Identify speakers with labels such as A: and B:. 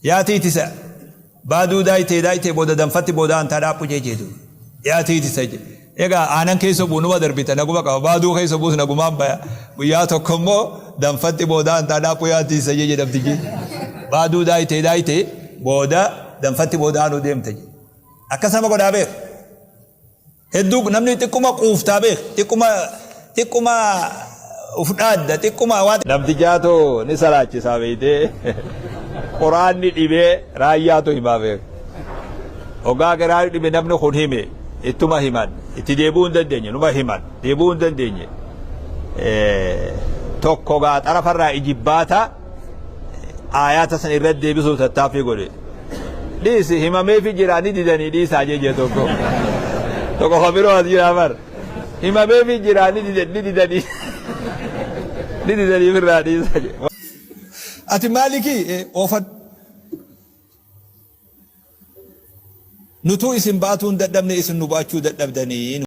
A: Yaa tiitisa baaduu daaytee daaytee booda danfatti booda antaa dhaaphu jee jeedu. Yaa tiitisa je. Egaa aanan keessa bu'u numa darbita naguma qaba baaduu keessa bu'us nagumaan baya. Guyyaa tokko immoo danfatti booda antaa dhaaphu yaa tiitisa jee jedhamti jee. Baaduu daaytee daaytee booda danfatti booda aanuu deemta jee. Akkas nama godhaa beek. Hedduu namni xiqquma quuftaa beek xiqquma xiqquma uf dhaadda xiqquma waa. Namtichaatu ni salaachisaa beeytee quraanni dhibee raayyaatu himaa beek. Hoggaa qiraanni dhibe namni kun hime ittuma himan itti deebi'uu hin dandeenye numa himan deebi'uu hin dandeenye. Tokko gaa xarafarraa ijibbaata aayaata san irratti deebisuuf tattaaffii godhe. Dhiisi himameefi jira ni didanii dhiisaa jee jee tokko. Tokko kan biroo as jira bar. Himameefi jira ni didan ni didanii ni didanii firraa dhiisaa jee.
B: Ati maalikii oofadhu.
A: Nutuu isin baatuu hin dadhabne isin nu baachuu dadhabdanii.